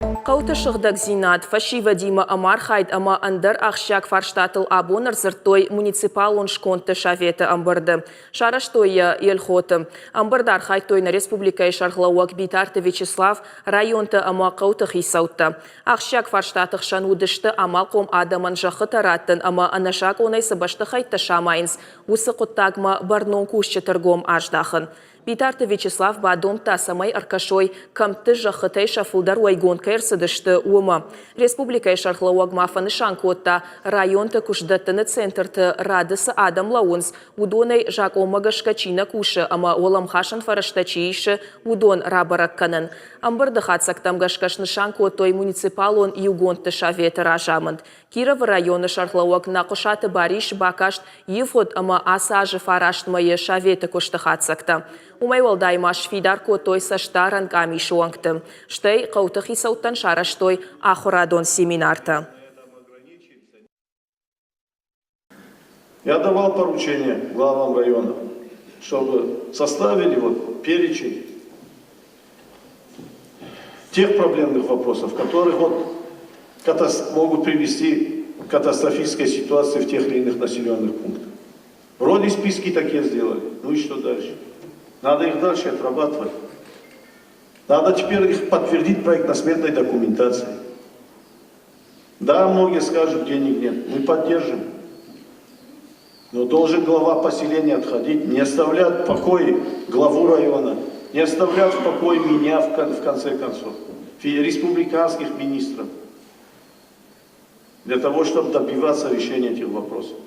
Хъӕуты сыгъдӕгдзинад, фӕсивӕдимӕ ӕмархайд ӕмӕ ӕндӕр ахсджиаг фарстатыл абон ӕрдзырдтой муниципалон скондты советы ӕмбырды. Сарӕзтой йӕ Елхоты. Ӕмбырды архайдтой нӕ республикӕйы сӕргълӕууӕг Битарты Вячеслав, районты ӕмӕ хъӕуты хицӕуттӕ. Ахсджиаг фарстаты хсӕн уыдысты амалхъом адӕмӕн зӕххытӕ раттын ӕмӕ ӕнӕзакъонӕй цы бӕстыхӕйттӕ самайынц, уыцы хъуыддагмӕ бӕрнон кусджыты ргом аздахын. Битарты Вячеслав бадомдта, цӕмӕй ӕркӕсой, кӕмтты зӕххытӕй сӕ фылдӕр уӕйгонд кӕй ӕрцыдысты, уымӕ. Республикӕйы сӕргълӕууӕг ма фӕнысан кодта, районты куыстдӕттыны центрты рады цы адӕм лӕууынц, уыдонӕй закъонмӕ гӕсгӕ чи нӕ кусы ӕмӕ уӕлӕмхасӕн фӕрӕзтӕ чи исы, уыдон рабӕрӕг кӕнын. Ӕмбырды хатдзӕгтӕм гӕсгӕ снысан кодтой муниципалон иугондты советы разамынд. Кировы районы сӕргълӕууӕг Нӕхъуысаты Барис бакаст ивгъуыд ӕмӕ ацы азы фараст мӕйы советы куысты хатдзӕгтӕ. Уымӕй уӕлдай ма сфидар кодтой цӕстдарӕн къамисы уӕнгты, стӕй хъӕуты хицӕуттӕн сарӕзтой ахуырадон семинартӕ. Я давал поручение главам района, чтобы составили вот перечень тех проблемных вопросов, которых вот могут привести к катастрофической ситуации в тех или иных населенных пунктах. Вроде списки такие сделали. Ну и что дальше? Надо их дальше отрабатывать. Надо теперь их подтвердить проектно-сметной документацией. Да, многие скажут, денег нет. Мы поддержим. Но должен глава поселения отходить, не оставлять в покое главу района, не оставлять в покое меня в конце концов, республиканских министров, для того, чтобы добиваться решения этих вопросов.